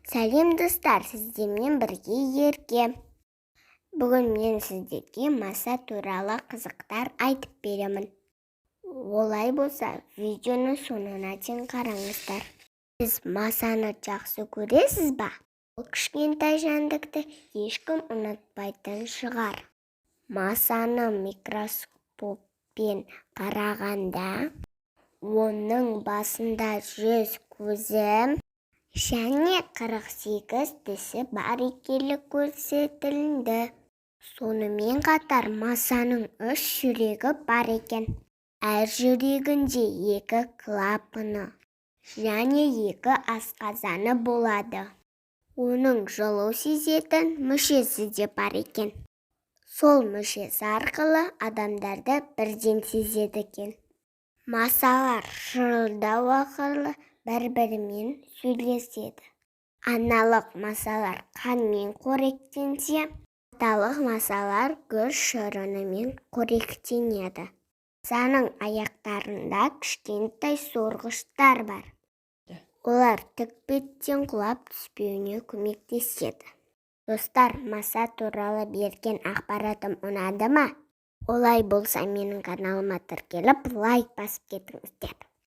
Сәлем, достар! Сіздермен бірге Ерке. Бүгін мен сіздерге маса туралы қызықтар айтып беремін. Олай болса, видеоны соңына дейін қараңыздар. Сіз масаны жақсы көресіз ба? Ол кішкентай жәндікті ешкім ұнатпайтын шығар. Масаны микроскоппен қарағанда, оның басында 100 көзі және 48 тісі бар екені көрсетілді. Сонымен қатар масаның үш жүрегі бар екен. Әр жүрегінде екі клапаны және екі асқазаны болады. Оның жылу сезетін мүшесі де бар екен. Сол мүшесі арқылы адамдарды бірден сезеді екен. Масалар шырылдау арқылы бір-бірімен сөйлеседі. Аналық масалар қанмен қоректенсе, аталық масалар гүл шырынымен қоректенеді. Масаның аяқтарында кішкентай сорғыштар бар. Олар тік беттен құлап түспеуіне көмектеседі. Достар, маса туралы берген ақпаратым ұнады ма? Олай болса, менің каналыма тіркеліп, лайк басып кетіңіздер.